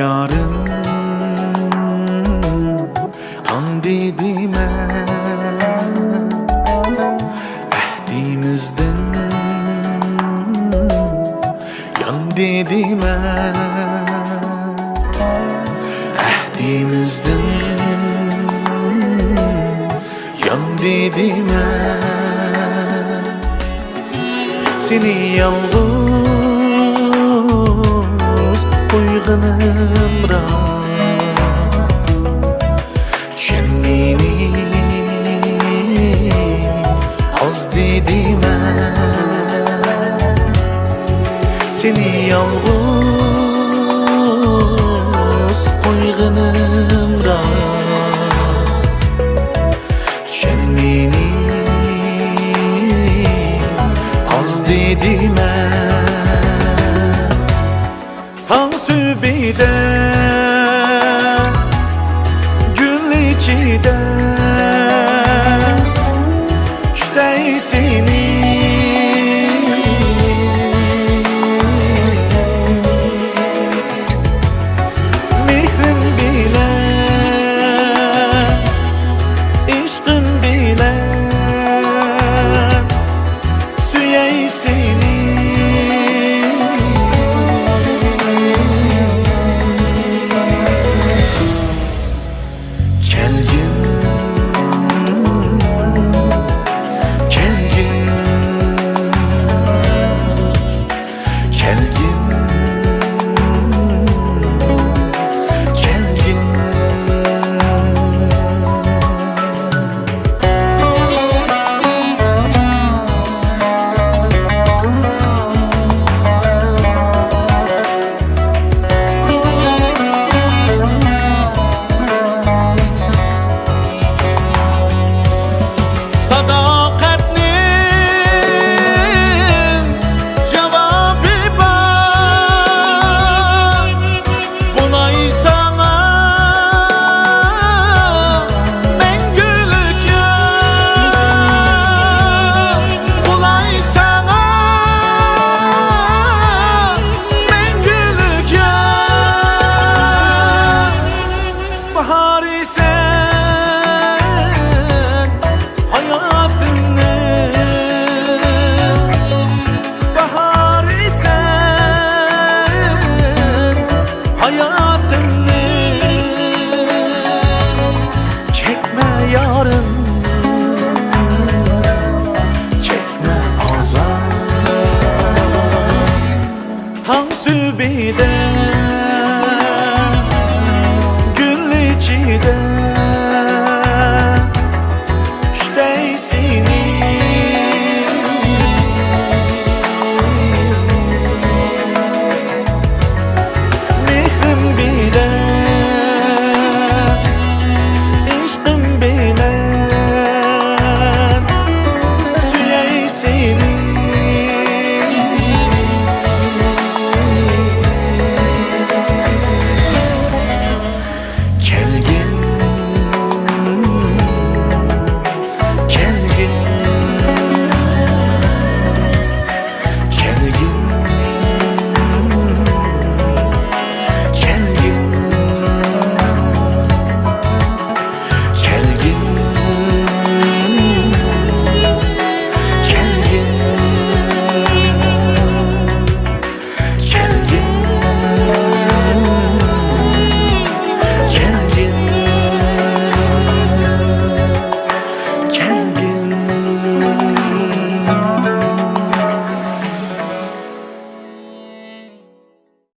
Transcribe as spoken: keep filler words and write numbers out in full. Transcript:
يارىم، تاڭ دېدىمەن، ئەھدىمىزدىن يان دېدىمەن، ئەھدىمىزدىن يان دېدىمەن. سېنى يالغۇز قويغىنىم راست. چۈشەن مېنى، ئاز دېدىمەن. سېنى يالغۇز قويغىنىم راست. چۈشەن مېنى، ئاز دېدىمەن. تاڭ سۈبىدە، گۈل ئىچىدە كۈتەي سېنى. مېھرىم بىلەن، ئىشقىم بىلەن سۆيەي سېنى. كەلگىن، كەلگىن، كەلگىن، كەلگىن. ساداقەتنىڭ جاۋابى بار. بۇلاي ساڭا مەڭگۈلۈك يار، بۇلاي ساڭا مەڭگۈلۈك يار. باھارى سەن ھاياتىمنىڭ، باھارى سەن ھاياتىمنىڭ. چەكمە يارىم، چەكمە ئازاب. تاڭ سۈبىدە، گۈل ئىچىدە